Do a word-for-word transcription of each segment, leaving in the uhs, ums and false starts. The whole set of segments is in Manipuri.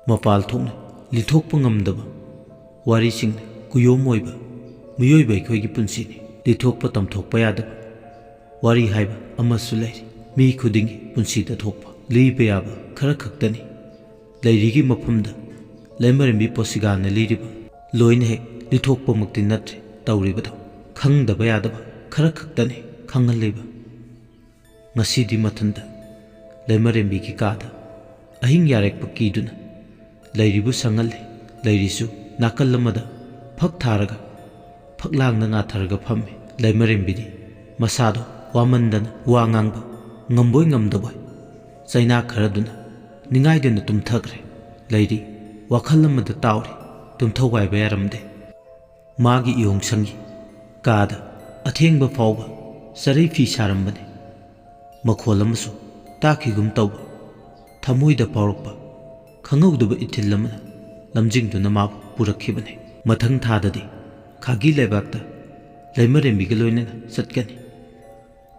ꯃꯄꯥꯜ ꯊꯣꯛꯅ ꯂꯤꯊꯣꯛꯄ ꯉꯝꯗꯕ ꯋꯥꯔꯤꯁꯤꯡꯅ ꯀꯨꯌꯣꯝ ꯑꯣꯏꯕ ꯃꯤꯑꯣꯏꯕ ꯑꯩꯈꯣꯏꯒꯤ ꯄꯨꯟꯁꯤꯅꯤ꯫ ꯂꯤꯊꯣꯛꯄ ꯇꯝꯊꯣꯛꯄ ꯌꯥꯗꯕ ꯋꯥꯔꯤ ꯍꯥꯏꯕ ꯑꯃꯁꯨ ꯂꯩꯔꯤ꯫ ꯃꯤ ꯈꯨꯗꯤꯡꯒꯤ ꯄꯨꯟꯁꯤꯗ ꯊꯣꯛꯄ ꯂꯤꯕ ꯌꯥꯕ ꯈꯔ ꯈꯛꯇꯅꯤ꯫ ꯂꯩꯔꯤꯒꯤ ꯃꯐꯝꯗ ꯂꯩꯃꯔꯦꯝꯕꯤ ꯄꯣꯁꯤꯒꯥꯅ ꯂꯤꯔꯤꯕ ꯂꯣꯏꯅ ꯍꯦꯛ ꯂꯤꯊꯣꯛꯄꯃꯛꯇꯤ ꯅꯠꯇ꯭ꯔꯦ ꯇꯧꯔꯤꯕꯗꯣ꯫ ꯈꯪꯗꯕ ꯌꯥꯗꯕ ꯈꯔ ꯈꯛꯇꯅꯤ ꯈꯪꯍꯜꯂꯤꯕ꯫ ꯉꯁꯤꯗꯤ ꯃꯊꯟꯇ ꯂꯩꯃꯔꯦꯝꯕꯤꯒꯤ ꯀꯥꯗ ꯑꯍꯤꯡ ꯌꯥꯔꯦꯛꯄ ꯀꯤꯗꯨꯅ ꯂꯩꯔꯤꯕꯨ ꯁꯪꯍꯜꯂꯤ꯫ ꯂꯩꯔꯤꯁꯨ ꯅꯥꯀꯜ ꯑꯃꯗ ꯐꯛ ꯊꯥꯔꯒ ꯐꯛꯂꯥꯡꯗ ꯉꯥꯊꯔꯒ ꯐꯝꯃꯤ꯫ ꯂꯩꯃꯔꯦꯝꯕꯤꯗꯤ ꯃꯁꯥꯗꯣ ꯋꯥꯃꯟꯗꯅ ꯋꯥ ꯉꯥꯡꯕ ꯉꯝꯕꯣꯏ ꯉꯝꯗꯕꯣꯏ ꯆꯩꯅꯥ ꯈꯔꯗꯨꯅ ꯅꯤꯡꯉꯥꯏꯗꯅ ꯇꯨꯝꯊꯈ꯭ꯔꯦ꯫ ꯂꯩꯔꯤ ꯋꯥꯈꯜ ꯑꯃꯗ ꯇꯥꯎꯔꯤ꯫ ꯇꯨꯝꯊꯧ ꯍꯥꯏꯕ ꯌꯥꯔꯝꯗꯦ꯫ ꯃꯥꯒꯤ ꯏꯌꯣꯡꯁꯪꯒꯤ ꯀꯥꯗ ꯑꯊꯦꯡꯕ ꯐꯥꯎꯕ ꯆꯔꯩ ꯐꯤ ꯁꯥꯔꯝꯕꯅꯤ꯫ ꯃꯈꯣꯜ ꯑꯃꯁꯨ ꯇꯥꯈꯤꯒꯨꯝ ꯇꯧꯕ, ꯊꯃꯣꯏꯗ ꯐꯥꯎꯔꯛꯄ ꯈꯪꯍꯧꯗꯕ ꯏꯊꯤꯜ ꯑꯃꯅ ꯂꯝꯖꯤꯡꯗꯨꯅ ꯃꯥꯕꯨ ꯄꯨꯔꯛꯈꯤꯕꯅꯤ꯫ ꯃꯊꯪ ꯊꯥꯗꯗꯤ ꯈꯥꯒꯤ ꯂꯩꯕꯥꯛꯇ ꯂꯩꯃꯔꯦꯝꯕꯤꯒ ꯂꯣꯏꯅꯅ ꯆꯠꯀꯅꯤ꯫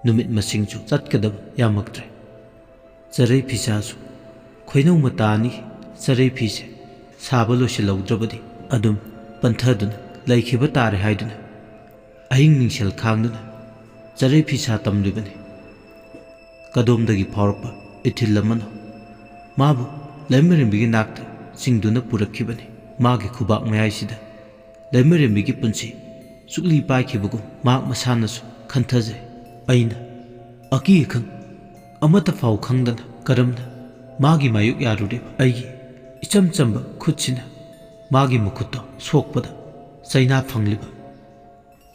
ꯅꯨꯃꯤꯠ ꯃꯁꯤꯡꯁꯨ ꯆꯠꯀꯗꯕ ꯌꯥꯝꯃꯛꯇ꯭ꯔꯦ꯫ ꯆꯔꯩ ꯐꯤꯁꯥꯁꯨ ꯈꯣꯏꯅꯧ ꯃꯇꯥ ꯑꯅꯤ ꯆꯔꯩ ꯐꯤꯁꯦ ꯁꯥꯕ ꯂꯣꯏꯁꯤꯜꯍꯧꯗ꯭ꯔꯕꯗꯤ ꯑꯗꯨꯝ ꯄꯟꯊꯗꯨꯅ ꯂꯩꯈꯤꯕ ꯇꯥꯔꯦ ꯍꯥꯏꯗꯨꯅ ꯑꯍꯤꯡ ꯅꯤꯡꯁꯦꯜ ꯈꯥꯡꯗꯨꯅ ꯆꯔꯩ ꯐꯤꯁꯥ ꯇꯝꯂꯤꯕꯅꯤ꯫ ꯀꯗꯣꯝꯗꯒꯤ ꯐꯥꯎꯔꯛꯄ ꯏꯊꯤꯜ ꯑꯃꯅꯣ ꯃꯥꯕꯨ ꯂꯩꯃꯔꯦꯝꯕꯤꯒꯤ ꯅꯥꯛꯇ ꯆꯤꯡꯗꯨꯅ ꯄꯨꯔꯛꯈꯤꯕꯅꯤ꯫ ꯃꯥꯒꯤ ꯈꯨꯕꯥꯛ ꯃꯌꯥꯏꯁꯤꯗ ꯂꯩꯃꯔꯦꯝꯕꯤꯒꯤ ꯄꯨꯟꯁꯤ ꯆꯨꯛꯂꯤ ꯄꯥꯏꯈꯤꯕꯒꯨꯝ ꯃꯍꯥꯛ ꯃꯁꯥꯅꯁꯨ ꯈꯟꯊꯖꯩ꯫ ꯑꯩꯅ ꯑꯀꯤ ꯑꯈꯪ ꯑꯃꯠꯇ ꯐꯥꯎ ꯈꯪꯗꯅ ꯀꯔꯝꯅ ꯃꯥꯒꯤ ꯃꯥꯌꯣꯛ ꯌꯥꯔꯨꯔꯤꯕ? ꯑꯩꯒꯤ ꯏꯆꯝ ꯆꯝꯕ ꯈꯨꯠꯁꯤꯅ ꯃꯥꯒꯤ ꯃꯈꯨꯠꯇꯣ ꯁꯣꯛꯄꯗ ꯆꯩꯅꯥ ꯐꯪꯂꯤꯕ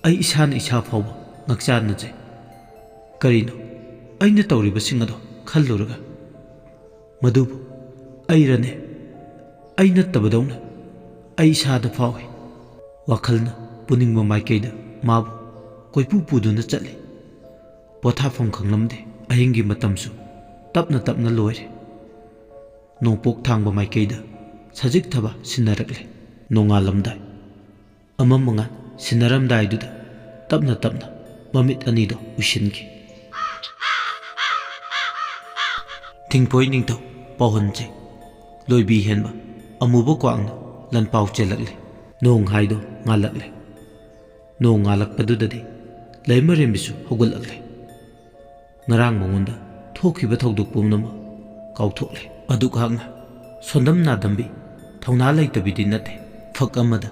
ꯑꯩ ꯏꯁꯥꯅ ꯏꯁꯥ ꯐꯥꯎꯕ ꯉꯛꯆꯥꯟꯅꯖꯩ꯫ ꯀꯔꯤꯅꯣ ꯑꯩꯅ ꯇꯧꯔꯤꯕꯁꯤꯡ ꯑꯗꯣ ꯈꯜꯂꯨꯔꯒ? ꯃꯗꯨꯕꯨ ꯑꯩꯔꯅꯦ? ꯑꯩ ꯅꯠꯇꯕꯗꯧꯅ ꯑꯩ ꯏꯁꯥꯗ ꯐꯥꯎꯏ꯫ ꯋꯥꯈꯜꯅ ꯄꯨꯅꯤꯡꯕ ꯃꯥꯏꯀꯩꯗ ꯃꯥꯕꯨ ꯀꯣꯏꯄꯨ ꯄꯨꯗꯨꯅ ꯆꯠꯂꯤ꯫ ꯄꯣꯊꯥꯐꯝ ꯈꯪꯂꯝꯗꯦ꯫ ꯑꯍꯤꯡꯒꯤ ꯃꯇꯝꯁꯨ ꯇꯞꯅ ꯇꯞꯅ ꯂꯣꯏꯔꯦ꯫ ꯅꯣꯡꯄꯣꯛ ꯊꯥꯡꯕ ꯃꯥꯏꯀꯩꯗ ꯁꯖꯤꯛ ꯊꯕ ꯁꯤꯟꯅꯔꯛꯂꯦ꯫ ꯅꯣꯡꯉꯥꯜꯂꯝꯗꯥꯏ ꯑꯃꯝ ꯑꯉꯥꯟ ꯁꯤꯟꯅꯔꯝꯗꯥꯏꯗꯨꯗ ꯇꯞꯅ ꯇꯞꯅ ꯃꯃꯤꯠ ꯑꯅꯤꯗꯣ ꯎꯏꯁꯤꯟꯈꯤ꯫ ꯊꯤꯡꯄꯣꯏ ꯅꯤꯡꯊꯧ ꯄꯥꯎꯍꯟꯖꯩ꯫ ꯂꯣꯏꯕꯤ ꯍꯦꯟꯕ ꯑꯃꯨꯕ ꯀ꯭ꯋꯥꯛꯅ ꯂꯟꯄꯥꯎ ꯆꯦꯜꯂꯛꯂꯦ꯫ ꯅꯣꯡ ꯍꯥꯏꯗꯣ ꯉꯥꯜꯂꯛꯂꯦ꯫ ꯅꯣꯡ ꯉꯥꯜꯂꯛꯄꯗꯨꯗꯗꯤ ꯂꯩꯃꯔꯦꯝꯕꯤꯁꯨ ꯍꯧꯒꯠꯂꯛꯂꯦ꯫ ꯉꯔꯥꯡ ꯃꯉꯣꯟꯗ ꯊꯣꯛꯈꯤꯕ ꯊꯧꯗꯣꯛ ꯄꯨꯝꯅꯃꯛ ꯀꯥꯎꯊꯣꯛꯂꯦ꯫ ꯑꯗꯨꯛ ꯍꯥꯛꯅ ꯁꯣꯟꯗꯝ ꯅꯥꯗꯝꯕꯤ, ꯊꯧꯅꯥ ꯂꯩꯇꯕꯤꯗꯤ ꯅꯠꯇꯦ꯫ ꯐꯛ ꯑꯃꯗ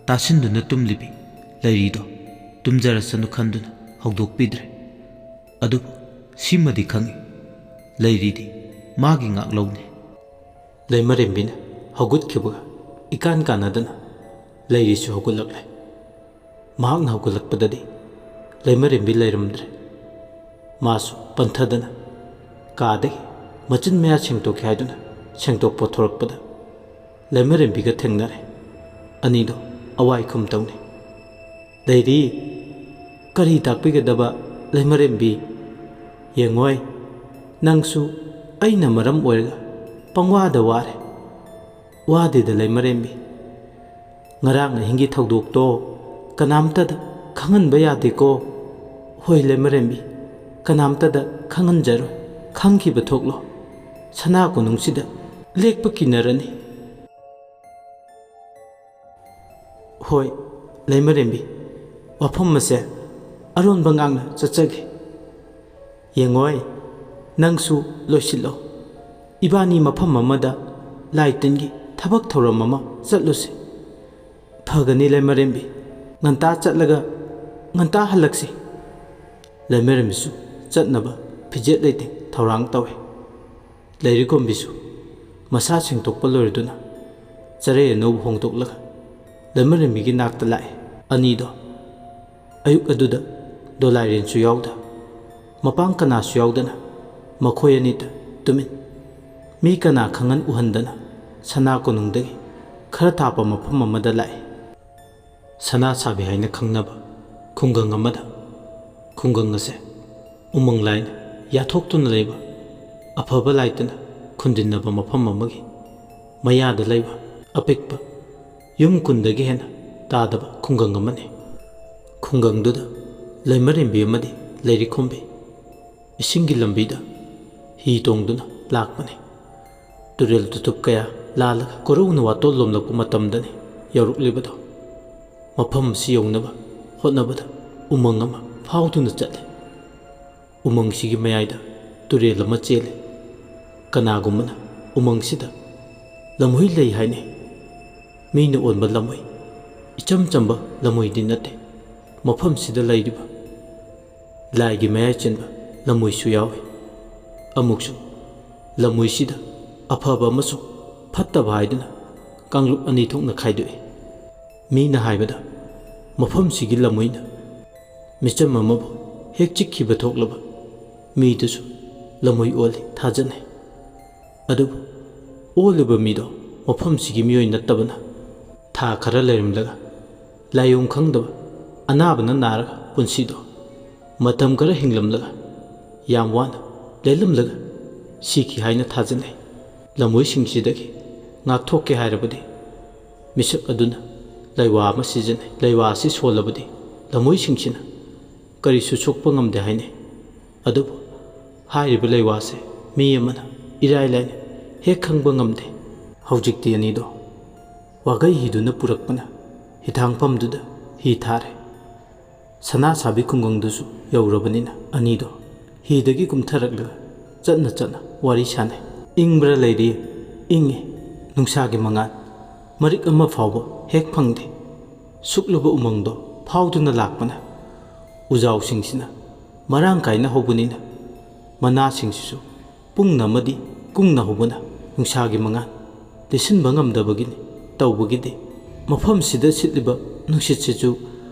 ꯇꯥꯁꯤꯟꯗꯨꯅ ꯇꯨꯝꯂꯤꯕꯤ ꯂꯩꯔꯤꯗꯣ ꯇꯨꯝꯖꯔꯁꯅꯨ ꯈꯟꯗꯨꯅ ꯍꯧꯗꯣꯛꯄꯤꯗ꯭ꯔꯦ꯫ ꯑꯗꯨꯕꯨ ꯁꯤꯃꯗꯤ ꯈꯪꯏ, ꯂꯩꯔꯤꯗꯤ ꯃꯥꯒꯤ ꯉꯥꯛꯂꯧꯅꯤ꯫ ꯂꯩꯃꯔꯦꯝꯕꯤꯅ ꯍꯧꯒꯠꯈꯤꯕꯒ ꯏꯀꯥꯟ ꯀꯥꯟꯅꯗꯅ ꯂꯩꯔꯤꯁꯨ ꯍꯧꯒꯠꯂꯛꯂꯦ꯫ ꯃꯍꯥꯛꯅ ꯍꯧꯒꯠꯂꯛꯄꯗꯗꯤ ꯂꯩꯃꯔꯦꯝꯕꯤ ꯂꯩꯔꯝꯗ꯭ꯔꯦ꯫ ꯃꯥꯁꯨ ꯄꯟꯊꯗꯅ ꯀꯥꯗꯒꯤ ꯃꯆꯤꯟ ꯃꯌꯥ ꯁꯦꯡꯗꯣꯛꯀꯦ ꯍꯥꯏꯗꯨꯅ ꯁꯦꯡꯗꯣꯛꯄ ꯊꯣꯔꯛꯄꯗ ꯂꯩꯃꯔꯦꯝꯕꯤꯒ ꯊꯦꯡꯅꯔꯦ꯫ ꯑꯅꯤꯗꯣ ꯑꯋꯥꯏ ꯈꯨꯝ ꯇꯧꯅꯤ꯫ "ꯂꯩꯔꯤ, ꯀꯔꯤ ꯇꯥꯛꯄꯤꯒꯗꯕ ꯂꯩꯃꯔꯦꯝꯕꯤ? ꯌꯦꯡꯉꯣꯏ, ꯅꯪꯁꯨ ꯑꯩꯅ ꯃꯔꯝ ꯑꯣꯏꯔꯒ ꯄꯪꯋꯥꯗ ꯋꯥꯔꯦ꯫" "ꯋꯥꯗꯦꯗ ꯂꯩꯃꯔꯦꯝꯕꯤ, ꯉꯔꯥꯡ ꯑꯍꯤꯡꯒꯤ ꯊꯧꯗꯣꯛꯇꯣ ꯀꯅꯥꯝꯇꯗ ꯈꯪꯍꯟꯕ ꯌꯥꯗꯦꯀꯣ꯫" "ꯍꯣꯏ ꯂꯩꯃꯔꯦꯝꯕꯤ, ꯀꯅꯥꯝꯇꯗ ꯈꯪꯍꯟꯖꯔꯣꯏ꯫ ꯈꯪꯈꯤꯕ ꯊꯣꯛꯂꯣ, ꯁꯅꯥ ꯀꯣꯅꯨꯡꯁꯤꯗ ꯂꯦꯛꯄ ꯀꯤꯅꯔꯅꯤ꯫" "ꯍꯣꯏ ꯂꯩꯃꯔꯦꯝꯕꯤ, ꯋꯥꯐꯝ ꯑꯁꯦ ꯑꯔꯣꯟꯕ ꯉꯥꯛꯅ ꯆꯠꯆꯒꯦ꯫ ꯌꯦꯡꯉꯣꯏ, ꯅꯪꯁꯨ ꯂꯣꯏꯁꯤꯜꯂꯣ꯫ ꯏꯕꯥꯅꯤ ꯃꯐꯝ ꯑꯃꯗ ꯂꯥꯏ ꯇꯤꯟꯒꯤ ꯊꯕꯛ ꯊꯧꯔꯝ ꯑꯃ ꯆꯠꯂꯨꯁꯤ꯫" "ꯐꯒꯅꯤ ꯂꯩꯃꯔꯦꯝꯕꯤ, ꯉꯟꯇꯥ ꯆꯠꯂꯒ ꯉꯟꯇꯥ ꯍꯜꯂꯛꯁꯤ꯫" ꯂꯩꯃꯔꯦꯝꯕꯤꯁꯨ ꯆꯠꯅꯕ ꯐꯤꯖꯦꯠ ꯂꯩꯇꯦꯡ ꯊꯧꯔꯥꯡ ꯇꯧꯏ꯫ ꯂꯩꯔꯤꯈꯣꯝꯕꯤꯁꯨ ꯃꯁꯥ ꯁꯦꯡꯗꯣꯛꯄ ꯂꯣꯏꯔꯗꯨꯅ ꯆꯔꯩ ꯑꯅꯧꯕ ꯍꯣꯡꯗꯣꯛꯂꯒ ꯂꯩꯃꯔꯦꯝꯕꯤꯒꯤ ꯅꯥꯛꯇ ꯂꯥꯛꯏ꯫ ꯑꯅꯤꯗꯣ ꯑꯌꯨꯛ ꯑꯗꯨꯗ ꯗꯣꯂꯥꯏꯔꯦꯟꯁꯨ ꯌꯥꯎꯗ, ꯃꯄꯥꯡ ꯀꯅꯥꯁꯨ ꯌꯥꯎꯗꯅ ꯃꯈꯣꯏ ꯑꯅꯤꯇ ꯇꯨꯃꯤꯟ, ꯃꯤ ꯀꯅꯥ ꯈꯪꯍꯟ ꯎꯍꯟꯗꯅ ꯁꯅꯥ ꯀꯣꯅꯨꯡꯗꯒꯤ ꯈꯔ ꯊꯥꯞꯄ ꯃꯐꯝ ꯑꯃꯗ ꯂꯥꯛꯏ꯫ ꯁꯅꯥ ꯁꯥꯕꯤ ꯍꯥꯏꯅ ꯈꯪꯅꯕ ꯈꯨꯡꯒꯪ ꯑꯃꯗ꯫ ꯈꯨꯡꯒꯪ ꯑꯁꯦ ꯎꯃꯪ ꯂꯥꯏꯅ ꯌꯥꯊꯣꯛꯇꯨꯅ ꯂꯩꯕ, ꯑꯐꯕ ꯂꯥꯏꯇꯅ ꯈꯨꯟꯗꯤꯟꯅꯕ ꯃꯐꯝ ꯑꯃꯒꯤ ꯃꯌꯥꯗ ꯂꯩꯕ ꯑꯄꯤꯛꯄ ꯌꯨꯝ ꯀꯨꯟꯗꯒꯤ ꯍꯦꯟꯅ ꯇꯥꯗꯕ ꯈꯨꯡꯒꯪ ꯑꯃꯅꯤ꯫ ꯈꯨꯡꯒꯪꯗꯨꯗ ꯂꯩꯃꯔꯦꯝꯕꯤ ꯑꯃꯗꯤ ꯂꯩꯔꯤꯈꯣꯝꯕꯤ ꯏꯁꯤꯡꯒꯤ ꯂꯝꯕꯤꯗ ꯍꯤ ꯇꯣꯡꯗꯨꯅ ꯂꯥꯛꯄꯅꯤ꯫ ꯇꯨꯔꯦꯜ ꯇꯨꯊꯨꯞ ꯀꯌꯥ ꯂꯥꯜꯂꯒ ꯀꯣꯔꯧꯅ ꯋꯥꯇꯣꯜ ꯂꯣꯝꯂꯛꯄ ꯃꯇꯝꯗꯅꯤ ꯌꯧꯔꯛꯂꯤꯕꯗꯣ꯫ ꯃꯐꯝ ꯑꯁꯤ ꯌꯧꯅꯕ ꯍꯣꯠꯅꯕꯗ ꯎꯃꯪ ꯑꯃ ꯐꯥꯎꯗꯨꯅ ꯆꯠꯂꯤ꯫ ꯎꯃꯪꯁꯤꯒꯤ ꯃꯌꯥꯏꯗ ꯇꯨꯔꯦꯜ ꯑꯃ ꯆꯦꯜꯂꯤ꯫ ꯀꯅꯥꯒꯨꯝꯕꯅ ꯎꯃꯪꯁꯤꯗ ꯂꯝꯍꯨꯏ ꯂꯩ ꯍꯥꯏꯅꯩ꯫ ꯃꯤꯅ ꯑꯣꯟꯕ ꯂꯝꯍꯨꯏ, ꯏꯆꯝ ꯆꯝꯕ ꯂꯝꯍꯨꯏꯗꯤ ꯅꯠꯇꯦ꯫ ꯃꯐꯝꯁꯤꯗ ꯂꯩꯔꯤꯕ ꯂꯥꯏꯒꯤ ꯃꯌꯥꯏ ꯆꯦꯟꯕ ꯂꯝꯍꯨꯏꯁꯨ ꯌꯥꯎꯏ꯫ ꯑꯃꯨꯛꯁꯨ ꯂꯝꯍꯨꯏꯁꯤꯗ ꯑꯐꯕ ꯑꯃꯁꯨꯡ ꯐꯠꯇꯕ ꯍꯥꯏꯗꯨꯅ ꯀꯥꯡꯂꯨꯞ ꯑꯅꯤ ꯊꯣꯛꯅ ꯈꯥꯏꯗꯣꯛꯏ꯫ ꯃꯤꯅ ꯍꯥꯏꯕꯗ ꯃꯐꯝꯁꯤꯒꯤ ꯂꯝꯍꯨꯏꯅ ꯃꯤꯆꯝ ꯑꯃꯕꯨ ꯍꯦꯛ ꯆꯤꯛꯈꯤꯕ ꯊꯣꯛꯂꯕ ꯃꯤꯗꯨꯁꯨ ꯂꯝꯍꯨꯏ ꯑꯣꯜꯂꯤ ꯊꯥꯖꯅꯩ꯫ ꯑꯗꯨꯕꯨ ꯑꯣꯜꯂꯤꯕ ꯃꯤꯗꯣ ꯃꯐꯝꯁꯤꯒꯤ ꯃꯤꯑꯣꯏ ꯅꯠꯇꯕꯅ ꯊꯥ ꯈꯔ ꯂꯩꯔꯝꯂꯒ ꯂꯥꯏꯑꯣꯡ ꯈꯪꯗꯕ ꯑꯅꯥꯕꯅ ꯅꯥꯔꯒ ꯄꯨꯟꯁꯤꯗꯣ ꯃꯇꯝ ꯈꯔ ꯍꯤꯡꯂꯝꯂꯒ ꯌꯥꯝ ꯋꯥꯅ ꯂꯦꯜꯂꯝꯂꯒ ꯁꯤꯈꯤ ꯍꯥꯏꯅ ꯊꯥꯖꯅꯩ꯫ ꯂꯝꯍꯨꯏꯁꯤꯡꯁꯤꯗꯒꯤ ꯉꯥꯛꯊꯣꯛꯀꯦ ꯍꯥꯏꯔꯕꯗꯤ ꯃꯤꯁꯛ ꯑꯗꯨꯅ ꯂꯩꯋꯥ ꯑꯃ ꯁꯤꯖꯤꯟꯅꯩ꯫ ꯂꯩꯋꯥ ꯑꯁꯤ ꯁꯣꯜꯂꯕꯗꯤ ꯂꯝꯍꯨꯏꯁꯤꯡꯁꯤꯅ ꯀꯔꯤꯁꯨ ꯁꯣꯛꯄ ꯉꯝꯗꯦ ꯍꯥꯏꯅꯩ꯫ ꯑꯗꯨꯕꯨ ꯍꯥꯏꯔꯤꯕ ꯂꯩꯋꯥꯁꯦ ꯃꯤ ꯑꯃꯅ ꯏꯔꯥꯏ ꯂꯥꯏꯅ ꯍꯦꯛ ꯈꯪꯕ ꯉꯝꯗꯦ꯫ ꯍꯧꯖꯤꯛꯇꯤ ꯑꯅꯤꯗꯣ ꯋꯥꯒꯩ ꯍꯤꯗꯨꯅ ꯄꯨꯔꯛꯄꯅ ꯍꯤꯊꯥꯡꯐꯝꯗꯨꯗ ꯍꯤ ꯊꯥꯔꯦ꯫ ꯁꯅꯥ ꯁꯥꯕꯤ ꯈꯨꯡꯒꯪꯗꯨꯁꯨ ꯌꯧꯔꯕꯅꯤꯅ ꯑꯅꯤꯗꯣ ꯍꯤꯗꯒꯤ ꯀꯨꯝꯊꯔꯛꯂꯒ ꯆꯠꯅ ꯆꯠꯅ ꯋꯥꯔꯤ ꯁꯥꯟꯅꯩ꯫ "ꯏꯪꯕ꯭ꯔꯥ ꯂꯩꯔꯤ?" "ꯏꯪꯉꯤ꯫ ꯅꯨꯡꯁꯥꯒꯤ ꯃꯉꯥꯜ ꯃꯔꯤꯛ ꯑꯃ ꯐꯥꯎꯕ ꯍꯦꯛ ꯐꯪꯗꯦ꯫ ꯁꯨꯛꯂꯕ ꯎꯃꯪꯗꯣ ꯐꯥꯎꯗꯨꯅ ꯂꯥꯛꯄꯅ ꯎꯖꯥꯎꯁꯤꯡꯁꯤꯅ ꯃꯔꯥꯡ ꯀꯥꯏꯅ ꯍꯧꯕꯅꯤꯅ ꯃꯅꯥꯁꯤꯡꯁꯤꯁꯨ ꯄꯨꯡꯅ ꯑꯃꯗꯤ ꯀꯨꯡꯅ ꯍꯧꯕꯅ ꯅꯨꯡꯁꯥꯒꯤ ꯃꯉꯥꯜ ꯂꯤꯁꯤꯟꯕ ꯉꯝꯗꯕꯒꯤꯅꯤ꯫ ꯇꯧꯕꯒꯤꯗꯤ ꯃꯐꯝꯁꯤꯗ ꯁꯤꯠꯂꯤꯕ ꯅꯨꯡꯁꯤꯠꯁꯤꯁꯨ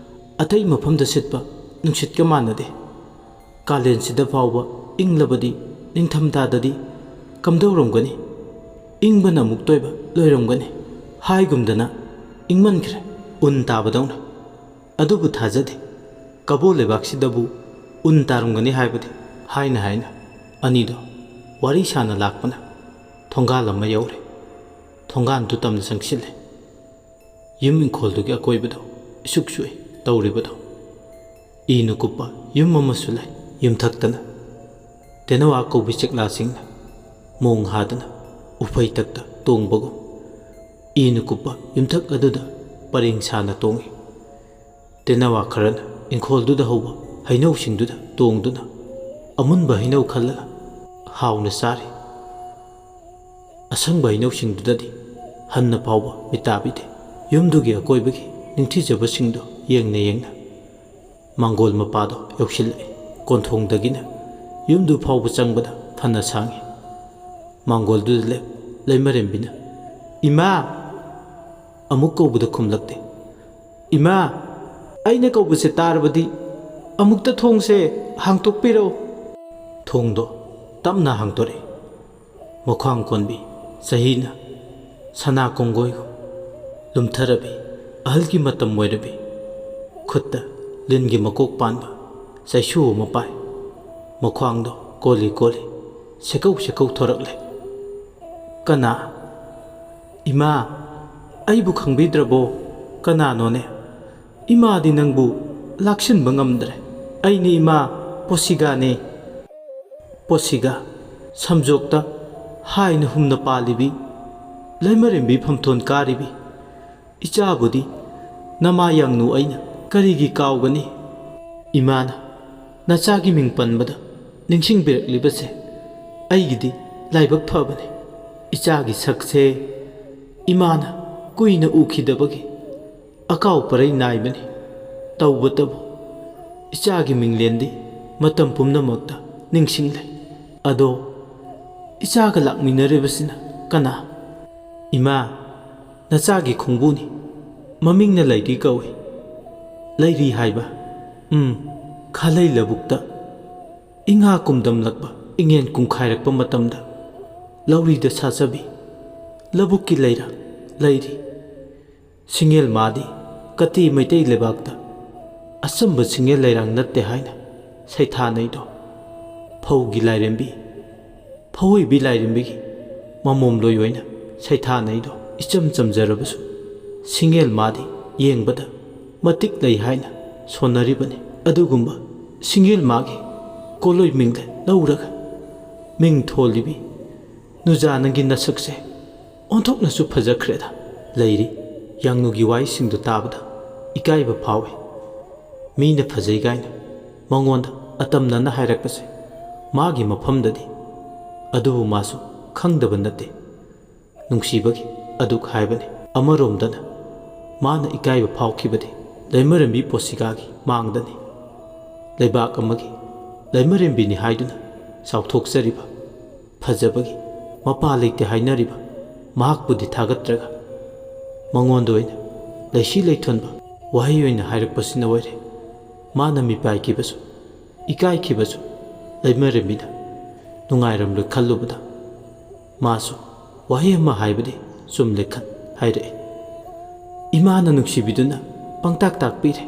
ꯑꯇꯩ ꯃꯐꯝꯗ ꯁꯤꯠꯄ ꯅꯨꯡꯁꯤꯠꯀ ꯃꯥꯟꯅꯗꯦ꯫ ꯀꯥꯂꯦꯟꯁꯤꯗ ꯐꯥꯎꯕ ꯏꯪꯂꯕꯗꯤ ꯅꯤꯡꯊꯝꯊꯥꯗꯗꯤ ꯀꯝꯗꯧꯔꯝꯒꯅꯤ? ꯏꯪꯕꯅ ꯑꯃꯨꯛꯇꯣꯏꯕ ꯂꯣꯏꯔꯝꯒꯅꯤ꯫ ꯍꯥꯏꯒꯨꯝꯗꯅ ꯏꯪꯃꯟꯈ꯭ꯔꯦ, ꯎꯟ ꯇꯥꯕꯗꯧꯅ꯫ ꯑꯗꯨꯕꯨ ꯊꯥꯖꯗꯦ꯫ ꯀꯕꯣ ꯂꯩꯕꯥꯛꯁꯤꯗꯕꯨ ꯎꯟ ꯇꯥꯔꯝꯒꯅꯤ ꯍꯥꯏꯕꯗꯤ?" ꯍꯥꯏꯅ ꯍꯥꯏꯅ ꯑꯅꯤꯗꯣ ꯋꯥꯔꯤ ꯁꯥꯅ ꯂꯥꯛꯄꯅ ꯊꯣꯡꯒꯥꯜ ꯑꯃ ꯌꯧꯔꯦ꯫ ꯊꯣꯡꯒꯥꯟꯗꯨ ꯇꯝꯅ ꯆꯪꯁꯤꯜꯂꯦ꯫ ꯌꯨꯝ ꯏꯪꯈꯣꯜꯗꯨꯒꯤ ꯑꯀꯣꯏꯕꯗꯣ ꯏꯁꯨꯛ ꯁꯨꯛꯏ ꯇꯧꯔꯤꯕꯗꯣ꯫ ꯏꯅ ꯀꯨꯞꯄ ꯌꯨꯝ ꯑꯃꯁꯨ ꯂꯩ꯫ ꯌꯨꯝꯊꯛꯇꯅ ꯇꯦꯅꯋꯥ ꯀꯧꯕꯤ ꯆꯦꯛꯂꯥꯁꯤꯡꯅ ꯃꯣꯡ ꯍꯥꯗꯨꯅ ꯎꯐꯩꯇꯛꯇ ꯇꯣꯡꯕꯒꯨꯝ ꯏꯅ ꯀꯨꯞꯄ ꯌꯨꯝꯊꯛ ꯑꯗꯨꯗ ꯄꯔꯦꯡ ꯁꯥꯅ ꯇꯣꯡꯏ꯫ ꯇꯦꯅꯋꯥ ꯈꯔꯅ ꯏꯪꯈꯣꯜꯗꯨꯗ ꯍꯧꯕ ꯍꯩꯅꯧꯁꯤꯡꯗꯨꯗ ꯇꯣꯡꯗꯨꯅ ꯑꯃꯨꯟꯕ ꯍꯩꯅꯧ ꯈꯜꯂꯒ ꯍꯥꯎꯅ ꯆꯥꯔꯤ꯫ ꯑꯁꯪꯕ ꯍꯩꯅꯧꯁꯤꯡꯗꯨꯗꯗꯤ ꯍꯟꯅ ꯐꯥꯎꯕ ꯃꯤꯠ ꯇꯥꯕꯤꯗꯦ꯫ ꯌꯨꯝꯗꯨꯒꯤ ꯑꯀꯣꯏꯕꯒꯤ ꯅꯤꯡꯊꯤꯖꯕꯁꯤꯡꯗꯣ ꯌꯦꯡꯅ ꯌꯦꯡꯅ ꯃꯥꯡꯒꯣꯜ ꯃꯄꯥꯗꯣ ꯌꯧꯁꯤꯜꯂꯛꯏ꯫ ꯀꯣꯟꯊꯣꯡꯗꯒꯤꯅ ꯌꯨꯝꯗꯨ ꯐꯥꯎꯕ ꯆꯪꯕꯗ ꯐꯅ ꯁꯥꯡꯏ꯫ ꯃꯥꯡꯒꯣꯜꯗꯨꯗ ꯂꯦꯞ ꯂꯩꯃꯔꯦꯝꯕꯤꯅ, "ꯏꯃꯥ!" ꯑꯃꯨꯛ ꯀꯧꯕꯗ ꯈꯨꯝꯂꯛꯇꯦ꯫ "ꯏꯃꯥ, ꯑꯩꯅ ꯀꯧꯕꯁꯦ ꯇꯥꯔꯕꯗꯤ ꯑꯃꯨꯛꯇ ꯊꯣꯡꯁꯦ ꯍꯥꯡꯇꯣꯛꯄꯤꯔꯣ꯫" ꯊꯣꯡꯗꯣ ꯇꯞꯅ ꯍꯥꯡꯇꯣꯔꯛꯏ꯫ ꯃꯈ꯭ꯋꯥꯡ ꯀꯣꯟꯕꯤ, ꯆꯍꯤꯅ ꯁꯅꯥ ꯀꯣꯡꯒꯣꯏꯒꯨꯝ ꯂꯨꯝꯊꯔꯕꯤ, ꯑꯍꯜꯒꯤ ꯃꯇꯝ ꯑꯣꯏꯔꯕꯤ, ꯈꯨꯠꯇ ꯂꯤꯟꯒꯤ ꯃꯀꯣꯛ ꯄꯥꯟꯕ ꯆꯩꯁꯨ ꯑꯃ ꯄꯥꯏ꯫ ꯃꯈ꯭ꯋꯥꯡꯗꯣ ꯀꯣꯜꯂꯤ ꯀꯣꯜꯂꯤ, ꯁꯦꯀꯧ ꯁꯦꯀꯧ ꯊꯣꯔꯛꯂꯦ꯫ "ꯀꯅꯥ? ꯏꯃꯥ, ꯑꯩꯕꯨ ꯈꯪꯕꯤꯗ꯭ꯔꯕꯣ? ꯀꯅꯥꯅꯣꯅꯦ? ꯏꯃꯥꯗꯤ ꯅꯪꯕꯨ ꯂꯥꯛꯁꯤꯟꯕ ꯉꯝꯗ꯭ꯔꯦ꯫ ꯑꯩꯅꯤ ꯏꯃꯥ, ꯄꯣꯁꯤꯒꯥꯅꯦ꯫" ꯄꯣꯁꯤꯒ, ꯁꯝꯖꯣꯛꯇ ꯍꯥꯏꯅ ꯍꯨꯝꯅ ꯄꯥꯜꯂꯤꯕꯤ, ꯂꯩꯃꯔꯦꯝꯕꯤ ꯐꯝꯊꯣꯟ ꯀꯥꯔꯤꯕꯤ꯫ "ꯏꯆꯥꯕꯨꯗꯤ ꯅꯃꯥ ꯌꯥꯡꯅꯨ ꯑꯩꯅ ꯀꯔꯤꯒꯤ ꯀꯥꯎꯒꯅꯤ? ꯏꯃꯥꯅ ꯅꯆꯥꯒꯤ ꯃꯤꯡ ꯄꯟꯕꯗ ꯅꯤꯡꯁꯤꯡꯕꯤꯔꯛꯂꯤꯕꯁꯦ ꯑꯩꯒꯤꯗꯤ ꯂꯥꯏꯕꯛ ꯐꯕꯅꯤ꯫ ꯏꯆꯥꯒꯤ ꯁꯛꯁꯦ ꯏꯃꯥꯅ ꯀꯨꯏꯅ ꯎꯈꯤꯗꯕꯒꯤ ꯑꯀꯥꯎ ꯄꯔꯩ ꯅꯥꯏꯕꯅꯤ꯫ ꯇꯧꯕꯇꯕꯨ ꯏꯆꯥꯒꯤ ꯃꯤꯡꯂꯦꯟꯗꯤ ꯃꯇꯝ ꯄꯨꯝꯅꯃꯛꯇ ꯅꯤꯡꯁꯤꯡꯂꯦ꯫ ꯑꯗꯣ ꯏꯆꯥꯒ ꯂꯥꯛꯃꯤꯟꯅꯔꯤꯕꯁꯤꯅ ꯀꯅꯥ?" "ꯏꯃꯥ, ꯅꯆꯥꯒꯤ ꯈꯣꯡꯕꯨꯅꯤ꯫ ꯃꯃꯤꯡꯅ ꯂꯩꯔꯤ ꯀꯧꯏ꯫" "ꯂꯩꯔꯤ ꯍꯥꯏꯕ?" "ꯎꯝ, ꯈꯥꯂꯩ ꯂꯧꯕꯨꯛꯇ ꯏꯉꯥ ꯀꯨꯝꯗꯝꯂꯛꯄ ꯏꯉꯦꯟ ꯀꯨꯝꯈꯥꯏꯔꯛꯄ ꯃꯇꯝꯗ ꯂꯧꯔꯤꯗ ꯁꯥꯖꯕꯤ ꯂꯧꯕꯨꯛꯀꯤ ꯂꯩꯔꯥ ꯂꯩꯔꯤ꯫ ꯁꯤꯡꯉꯦꯜ ꯃꯥꯗꯤ ꯀꯇꯤ ꯃꯩꯇꯩ ꯂꯩꯕꯥꯛꯇ ꯑꯆꯝꯕ ꯁꯤꯡꯉꯦꯜ ꯂꯩꯔꯥꯡ ꯅꯠꯇꯦ ꯍꯥꯏꯅ ꯁꯩꯊꯥꯅꯩꯗꯣ꯫ ꯐꯧꯒꯤ ꯂꯥꯏꯔꯦꯝꯕꯤ, ꯐꯧꯏꯕꯤ ꯂꯥꯏꯔꯦꯝꯕꯤꯒꯤ ꯃꯃꯣꯝꯂꯣꯏ ꯑꯣꯏꯅ ꯁꯩꯊꯥꯅꯩꯗꯣ ꯏꯆꯝ ꯆꯝꯖꯔꯕꯁꯨ ꯁꯤꯡꯉꯦꯜ ꯃꯥꯗꯤ ꯌꯦꯡꯕꯗ ꯃꯇꯤꯛ ꯂꯩ ꯍꯥꯏꯅ ꯁꯣꯟꯅꯔꯤꯕꯅꯤ꯫ ꯑꯗꯨꯒꯨꯝꯕ ꯁꯤꯡꯉꯦꯜ ꯃꯥꯒꯤ ꯀꯣꯂꯣꯏ ꯃꯤꯡꯗ ꯂꯧꯔꯒ ꯃꯤꯡ ꯊꯣꯜꯂꯤꯕꯤ "ꯅꯨꯖꯥ, ꯅꯪꯒꯤ ꯅꯁꯛꯁꯦ ꯑꯣꯟꯊꯣꯛꯅꯁꯨ ꯐꯖꯈ꯭ꯔꯦꯗ"꯫ ꯂꯩꯔꯤ꯫ ꯌꯥꯡꯅꯨꯒꯤ ꯋꯥꯍꯩꯁꯤꯡꯗꯨ ꯇꯥꯕꯗ ꯏꯀꯥꯏꯕ ꯐꯥꯎꯏ꯫ ꯃꯤꯅ ꯐꯖꯩ ꯀꯥꯏꯅ ꯃꯉꯣꯟꯗ ꯑꯇꯝꯅꯅ ꯍꯥꯏꯔꯛꯄꯁꯦ ꯃꯥꯒꯤ ꯃꯐꯝꯗꯗꯤ, ꯑꯗꯨꯕꯨ ꯃꯥꯁꯨ ꯈꯪꯗꯕ ꯅꯠꯇꯦ꯫ ꯅꯨꯡꯁꯤꯕꯒꯤ ꯑꯗꯨꯛ ꯍꯥꯏꯕꯅꯤ꯫ ꯑꯃꯔꯣꯝꯗꯅ ꯃꯥꯅ ꯏꯀꯥꯏꯕ ꯐꯥꯎꯈꯤꯕꯗꯤ ꯂꯩꯃꯔꯦꯝꯕꯤ ꯄꯣꯁꯤꯒꯥꯒꯤ ꯃꯥꯡꯗꯅꯤ꯫ ꯂꯩꯕꯥꯛ ꯑꯃꯒꯤ ꯂꯩꯃꯔꯦꯝꯕꯤꯅꯤ ꯍꯥꯏꯗꯨꯅ ꯆꯥꯎꯊꯣꯛꯆꯔꯤꯕ, ꯐꯖꯕꯒꯤ ꯃꯄꯥ ꯂꯩꯇꯦ ꯍꯥꯏꯅꯔꯤꯕ ꯃꯍꯥꯛꯄꯨꯗꯤ ꯊꯥꯒꯠꯇ꯭ꯔꯒ, ꯃꯉꯣꯟꯗ ꯑꯣꯏꯅ ꯂꯩꯁꯤ ꯂꯩꯊꯣꯟꯕ ꯋꯥꯍꯩ ꯑꯣꯏꯅ ꯍꯥꯏꯔꯛꯄꯁꯤꯅ ꯑꯣꯏꯔꯦ꯫ ꯃꯥꯅ ꯃꯤꯄꯥꯏꯈꯤꯕꯁꯨ, ꯏꯀꯥꯏꯈꯤꯕꯁꯨ ꯂꯩꯃꯔꯦꯝꯕꯤꯅ ꯅꯨꯡꯉꯥꯏꯔꯝꯂꯣꯏ ꯈꯜꯂꯨꯕꯗ, ꯃꯥꯁꯨ ꯋꯥꯍꯩ ꯑꯃ ꯍꯥꯏꯕꯗꯤ ꯆꯨꯝꯂꯦ ꯈꯟ ꯍꯥꯏꯔꯛꯏ꯫ ꯏꯃꯥꯅ ꯅꯨꯡꯁꯤꯕꯤꯗꯨꯅ ꯄꯪꯇꯥꯛ ꯇꯥꯛꯄꯤꯔꯦ꯫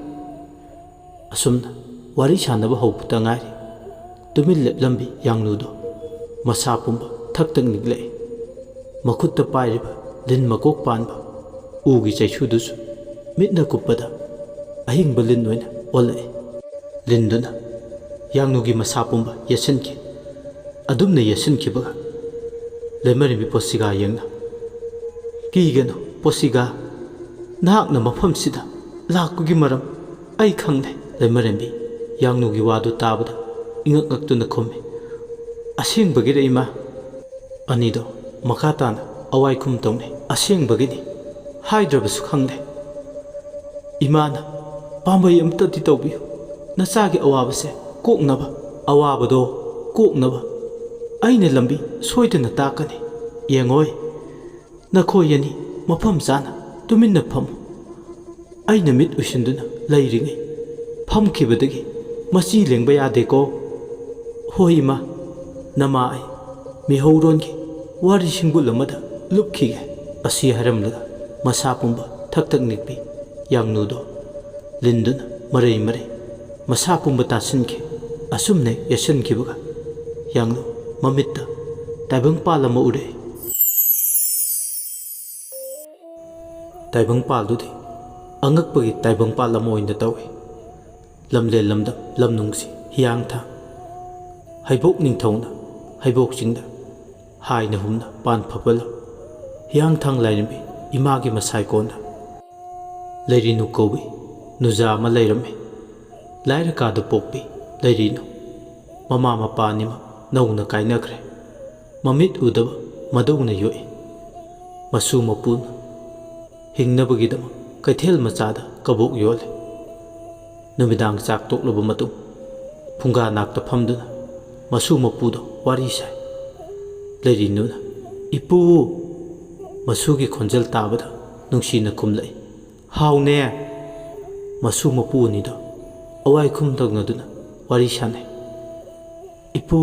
ꯑꯁꯨꯝꯅ ꯋꯥꯔꯤ ꯁꯥꯟꯅꯕ ꯍꯧꯕꯇ ꯉꯥꯏꯔꯤ꯫ ꯇꯨꯃꯤꯟ ꯂꯦꯞꯂꯝꯕꯤ ꯌꯥꯡꯂꯨꯗꯣ ꯃꯁꯥ ꯄꯨꯝꯕ ꯊꯛ ꯊꯛ ꯅꯤꯛꯂꯛꯏ꯫ ꯃꯈꯨꯠꯇ ꯄꯥꯏꯔꯤꯕ ꯂꯤꯟ ꯃꯀꯣꯛ ꯄꯥꯟꯕ ꯎꯒꯤ ꯆꯩꯁꯨꯗꯨꯁꯨ ꯃꯤꯠꯅ ꯀꯨꯞꯄꯗ ꯑꯍꯤꯡꯕ ꯂꯤꯟ ꯑꯣꯏꯅ ꯑꯣꯜꯂꯛꯏ꯫ ꯂꯤꯟꯗꯨꯅ ꯌꯥꯡꯂꯨꯒꯤ ꯃꯁꯥ ꯄꯨꯝꯕ ꯌꯦꯠꯁꯤꯟꯈꯤ꯫ ꯑꯗꯨꯝꯅ ꯌꯦꯠꯁꯤꯟꯈꯤꯕꯒ ꯂꯩꯃꯔꯦꯝꯕꯤ ꯄꯣꯁꯤꯒꯥ ꯌꯦꯡꯅ, "ꯀꯤꯒꯅꯨ ꯄꯣꯁꯤꯒꯥ, ꯅꯍꯥꯛꯅ ꯃꯐꯝꯁꯤꯗ ꯂꯥꯛꯄꯒꯤ ꯃꯔꯝ ꯑꯩ ꯈꯪꯂꯦ"꯫ ꯂꯩꯃꯔꯦꯝꯕꯤ ꯌꯥꯡꯂꯨꯒꯤ ꯋꯥꯗꯨ ꯇꯥꯕꯗ ꯏꯉꯛ ꯉꯛꯇꯨꯅ ꯈꯨꯝꯃꯤ, "ꯑꯁꯦꯡꯕꯒꯤꯔ ꯏꯃꯥ?" ꯑꯅꯤꯗꯣ ꯃꯈꯥ ꯇꯥꯅ ꯑꯋꯥꯏ ꯈꯨꯝ ꯇꯧꯅꯩ꯫ "ꯑꯁꯦꯡꯕꯒꯤꯅꯤ, ꯍꯥꯏꯗ꯭ꯔꯕꯁꯨ ꯈꯪꯂꯦ꯫ ꯏꯃꯥꯅ ꯄꯥꯝꯕꯩ ꯑꯝꯇꯗꯤ ꯇꯧꯕꯤꯌꯨ, ꯅꯆꯥꯒꯤ ꯑꯋꯥꯕꯁꯦ ꯀꯣꯛꯅꯕ, ꯑꯋꯥꯕꯗꯣ ꯀꯣꯛꯅꯕ ꯑꯩꯅ ꯂꯝꯕꯤ ꯁꯣꯏꯗꯅ ꯇꯥꯛꯀꯅꯤ꯫ ꯌꯦꯡꯉꯣꯏ, ꯅꯈꯣꯏ ꯑꯅꯤ ꯃꯐꯝ ꯆꯥꯅ ꯇꯨꯃꯤꯟꯅ ꯐꯝꯃꯨ꯫ ꯑꯩꯅ ꯃꯤꯠ ꯎꯏꯁꯤꯟꯗꯨꯅ ꯂꯩꯔꯤꯉꯩ ꯐꯝꯈꯤꯕꯗꯒꯤ ꯃꯆꯤ ꯂꯦꯡꯕ ꯌꯥꯗꯦꯀꯣ"꯫ "ꯍꯣꯏ ꯏꯃꯥ, ꯅꯃꯥ ꯑꯩ ꯃꯤꯍꯧꯔꯣꯟꯒꯤ ꯋꯥꯔꯤ ꯁꯤꯡꯕꯨꯜ ꯑꯃꯗ ꯂꯨꯞꯈꯤꯒꯦ"꯫ ꯑꯁꯤ ꯍꯥꯏꯔꯝꯂꯒ ꯃꯁꯥ ꯄꯨꯝꯕ ꯊꯛ ꯊꯛ ꯅꯤꯛꯄꯤ ꯌꯥꯡꯅꯨꯗꯣ ꯂꯤꯟꯗꯨꯅ ꯃꯔꯩ ꯃꯔꯩ ꯃꯁꯥ ꯄꯨꯝꯕ ꯇꯥꯁꯤꯟꯈꯤ꯫ ꯑꯁꯨꯝꯅ ꯌꯦꯠꯁꯤꯟꯈꯤꯕꯒ ꯌꯥꯡꯂꯨ ꯃꯃꯤꯠꯇ ꯇꯥꯏꯕꯪꯄꯥꯜ ꯑꯃ ꯎꯔꯛꯏ꯫ ꯇꯥꯏꯕꯪꯄꯥꯜꯗꯨꯗꯤ ꯑꯉꯛꯄꯒꯤ ꯇꯥꯏꯕꯪꯄꯥꯜ ꯑꯃ ꯑꯣꯏꯅ ꯇꯧꯏ꯫ ꯂꯝꯂꯦꯟ ꯂꯝꯗꯝ ꯂꯝꯅꯨꯡꯁꯤ ꯍꯤꯌꯥꯡꯊꯥꯡ, ꯍꯩꯕꯣꯛ ꯅꯤꯡꯊꯧꯅ ꯍꯩꯕꯣꯛ ꯆꯤꯡꯗ ꯍꯥꯏꯅ ꯍꯨꯝꯅ ꯄꯥꯟ ꯐꯕ ꯂꯝ ꯍꯤꯌꯥꯡꯊꯥꯡ ꯂꯥꯏꯔꯦꯝꯕꯤ ꯏꯃꯥꯒꯤ ꯃꯁꯥꯏꯀꯣꯟꯗ ꯂꯩꯔꯤꯅꯨ ꯀꯧꯕꯤ ꯅꯨꯖꯥ ꯑꯃ ꯂꯩꯔꯝꯃꯤ꯫ ꯂꯥꯏꯔꯀꯥꯗ ꯄꯣꯛꯄꯤ ꯂꯩꯔꯤꯅꯨ꯫ ꯃꯃꯥ ꯃꯄꯥ ꯑꯅꯤꯃꯛ ꯅꯧꯅ ꯀꯥꯏꯅꯈ꯭ꯔꯦ꯫ ꯃꯃꯤꯠ ꯎꯗꯕ ꯃꯗꯧꯅ ꯌꯣꯛꯏ꯫ ꯃꯁꯨ ꯃꯄꯨꯅ ꯍꯤꯡꯅꯕꯒꯤꯗꯃꯛ ꯀꯩꯊꯦꯜ ꯃꯆꯥꯗ ꯀꯕꯣꯛ ꯌꯣꯜꯂꯤ꯫ ꯅꯨꯃꯤꯗꯥꯡ ꯆꯥꯛ ꯇꯣꯛꯂꯕ ꯃꯇꯨꯡ ꯐꯨꯡꯒꯥ ꯅꯥꯛꯇ ꯐꯝꯗꯨꯅ ꯃꯁꯨ ꯃꯄꯨꯗ ꯋꯥꯔꯤ ꯁꯥꯏ꯫ ꯂꯩꯔꯤꯅꯨꯅ, "ꯏꯄꯨ!" ꯃꯁꯨꯒꯤ ꯈꯣꯟꯖꯦꯜ ꯇꯥꯕꯗ ꯅꯨꯡꯁꯤꯅ ꯈꯨꯝꯂꯛꯏ꯫ "ꯍꯥꯎꯅꯦ!" ꯃꯁꯨ ꯃꯄꯨ ꯑꯅꯤꯗꯣ ꯑꯋꯥꯏꯈꯨꯝ ꯇꯧꯅꯗꯨꯅ ꯋꯥꯔꯤ ꯁꯥꯟꯅꯩ꯫ "ꯏꯄꯨ,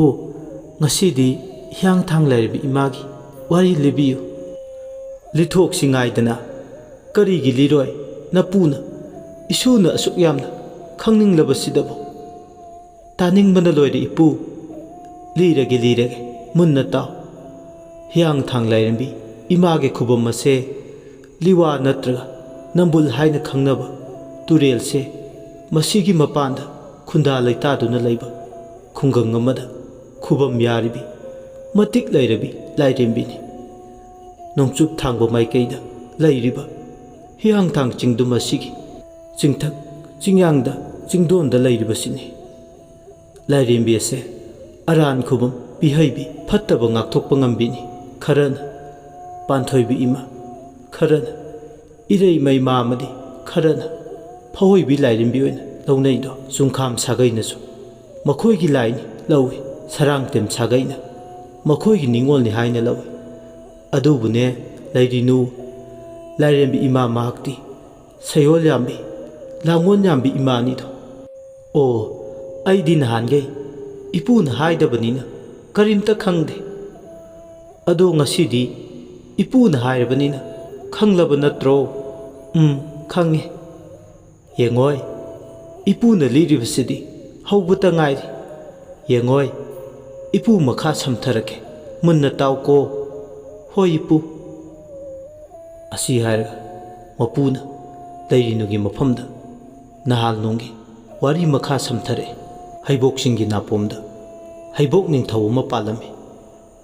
ꯉꯁꯤꯗꯤ ꯍꯤꯌꯥꯡꯊꯥꯡ ꯂꯥꯏꯔꯦꯝꯕꯤ ꯏꯃꯥꯒꯤ ꯋꯥꯔꯤ ꯂꯤꯕꯤꯌꯨ꯫" "ꯂꯤꯊꯣꯛꯁꯤ ꯉꯥꯏꯗꯅ, ꯀꯔꯤꯒꯤ ꯂꯤꯔꯣꯏ? ꯅꯄꯨꯅ, ꯏꯁꯨꯅ ꯑꯁꯨꯛ ꯌꯥꯝꯅ ꯈꯪꯅꯤꯡꯂꯕꯁꯤꯗꯕꯨ꯫" "ꯇꯥꯅꯤꯡꯕꯅ ꯂꯣꯏꯔꯦ ꯏꯄꯨ꯫ ꯂꯤꯔꯒꯦ, ꯂꯤꯔꯒꯦ, ꯃꯨꯟꯅ ꯇꯥꯎ꯫ ꯍꯤꯌꯥꯡꯊꯥꯡ ꯂꯥꯏꯔꯦꯝꯕꯤ ꯏꯃꯥꯒꯤ ꯈꯨꯕꯝ ꯑꯁꯦ ꯂꯤꯋꯥ ꯅꯠꯇ꯭ꯔꯒ ꯅꯝꯕꯨꯜ ꯍꯥꯏꯅ ꯈꯪꯅꯕ ꯇꯨꯔꯦꯜꯁꯦ, ꯃꯁꯤꯒꯤ ꯃꯄꯥꯟꯗ ꯈꯨꯟꯗꯥ ꯂꯩꯇꯥꯗꯨꯅ ꯂꯩꯕ ꯈꯨꯡꯒꯪ ꯑꯃꯗ ꯈꯨꯕꯝ ꯌꯥꯔꯤꯕꯤ, ꯃꯇꯤꯛ ꯂꯩꯔꯕꯤ ꯂꯥꯏꯔꯦꯝꯕꯤꯅꯤ꯫ ꯅꯣꯡꯆꯨꯞ ꯊꯥꯡꯕ ꯃꯥꯏꯀꯩꯗ ꯂꯩꯔꯤꯕ ꯍꯤꯌꯥꯡꯊꯥꯡ ꯆꯤꯡꯗꯨꯝ ꯑꯁꯤꯒꯤ ꯆꯤꯡꯊꯛ ꯆꯤꯡꯌꯥꯡꯗ ꯆꯤꯡꯗꯣꯟꯗ ꯂꯩꯔꯤꯕꯁꯤꯅꯤ꯫ ꯂꯥꯏꯔꯦꯝꯕꯤ ꯑꯁꯦ ꯑꯔꯥꯟ ꯈꯨꯕꯝ ꯄꯤꯍꯩꯕꯤ, ꯐꯠꯇꯕ ꯉꯥꯛꯊꯣꯛꯄ ꯉꯝꯕꯤꯅꯤ ꯈꯔꯅ, ꯄꯥꯟꯊꯣꯏꯕꯤ ꯏꯃꯥ ꯈꯔꯅ, ꯏꯔꯩꯃꯩ ꯃꯥ ꯑꯃꯗꯤ ꯈꯔꯅ ꯐꯑꯣꯏꯕꯤ ꯂꯥꯏꯔꯦꯝꯕꯤ ꯑꯣꯏꯅ ꯂꯧꯅꯩꯗꯣ ꯆꯨꯡꯈꯥꯝ ꯁꯥꯒꯩꯅꯁꯨ ꯃꯈꯣꯏꯒꯤ ꯂꯥꯏꯅꯤ ꯂꯧꯏ, ꯁꯔꯥꯡꯇꯦꯝ ꯁꯥꯒꯩꯅ ꯃꯈꯣꯏꯒꯤ ꯅꯤꯡꯉꯣꯜꯅꯤ ꯍꯥꯏꯅ ꯂꯧꯏ꯫ ꯑꯗꯨꯕꯨꯅꯦ, ꯂꯩꯔꯤꯅꯨ, ꯂꯥꯏꯔꯦꯝꯕꯤ ꯏꯃꯥ ꯃꯍꯥꯛꯇꯤ ꯁꯌꯣꯜ ꯌꯥꯝꯕꯤ, ꯂꯥꯡꯒꯣꯜ ꯌꯥꯝꯕꯤ ꯏꯃꯥꯅꯤꯗꯣ꯫ ꯑꯣ, ꯑꯩꯗꯤ ꯅꯍꯥꯟꯈꯩ ꯏꯄꯨꯅ ꯍꯥꯏꯗꯕꯅꯤꯅ ꯀꯔꯤꯝꯇ ꯈꯪꯗꯦ꯫ ꯑꯗꯣ ꯉꯁꯤꯗꯤ ꯏꯄꯨꯅ ꯍꯥꯏꯔꯕꯅꯤꯅ ꯈꯪꯂꯕ ꯅꯠꯇ꯭ꯔꯣ? ꯎꯝ, ꯈꯪꯉꯦ꯫ ꯌꯦꯡꯉꯣꯏ, ꯏꯄꯨꯅ ꯂꯤꯔꯤꯕꯁꯤꯗꯤ ꯍꯧꯕꯇ ꯉꯥꯏꯔꯤ꯫ ꯌꯦꯡꯉꯣꯏ, ꯏꯄꯨ ꯃꯈꯥ ꯁꯝꯊꯔꯛꯀꯦ, ꯃꯨꯟꯅ ꯇꯥꯎꯀꯣ꯫ ꯍꯣꯏ ꯏꯄꯨ꯫ ꯑꯁꯤ ꯍꯥꯏꯔꯒ ꯃꯄꯨꯅ ꯂꯩꯔꯤꯅꯨꯒꯤ ꯃꯐꯝꯗ ꯅꯍꯥꯜ ꯅꯣꯡꯒꯤ ꯋꯥꯔꯤ ꯃꯈꯥ ꯁꯝꯊꯔꯛꯏ꯫ ꯍꯩꯕꯣꯛꯁꯤꯡꯒꯤ ꯅꯥꯄꯣꯝꯗ ꯍꯩꯕꯣꯛ ꯅꯤꯡꯊꯧ ꯑꯃ ꯄꯥꯜꯂꯝꯃꯤ꯫